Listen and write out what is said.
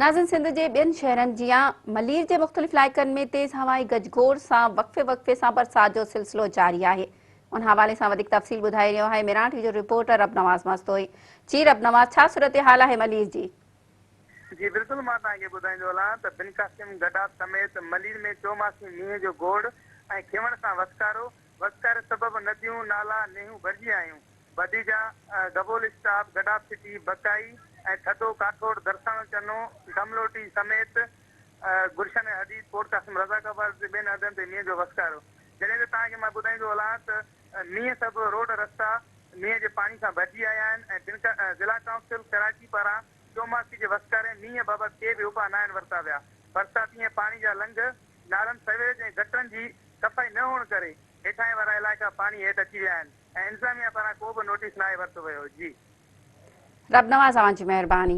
ناظرين سنڌ جي ٻين شهرن جيان ملير جي مختلف علائقن ۾ تيز هوائي گجگوڙ سان وقفي وقفي سان برسات جو سلسلو جاري آهي ان حوالي سان وڌيڪ تفصيل ٻڌائي رهيو آهي ميران ٽي وي جو رپورٽر رب نواز مستوئي جي رب نواز ڇا صورتحال آهي ملير جي. جي بلڪل مان توهان کي ٻڌائيندو هلان ته بن قاسم گڏاپ سميت ملير ۾ چوماسي مينهن جو گوڙ ۽ کيوڻ سان وسڪارو وسڪاري سبب نديون نالا نيهون ڀرجي آيون بديجا، گبول اسٽاپ، گڏاپ سٽي، بڪائي ۽ ٿڌو ڪاٺوڙ، درساڻو چنو، گملوٽي سميت گلشن حديد، پورٽ قاسم، رزاق آباد جي ٻين هنڌن تي مينهن جو وسڪارو. جڏهن ته توهان کي مان ٻڌائيندو هلان ته مينهن سبب روڊ رستا مينهن جي پاڻي سان ڀرجي آيا آهن ۽ ضلع ڪائونسل ڪراچي پاران چوماسي جي وسڪاري مينهن بابت ڪي به اپاء ناهن ورتا ويا. برساتي ۽ پاڻي جا لنگهه، نالن، سيوريج ۽ گٽرن جي صفائي نه هئڻ ڪري هيٺاهين وارا علائقا پاڻي هيٺ اچي ويا آهن. ۽ انتظاميا پاران ڪو به نوٽيس ناهي ورتو ويو. جي. رب نواز اوهان جي مهرباني.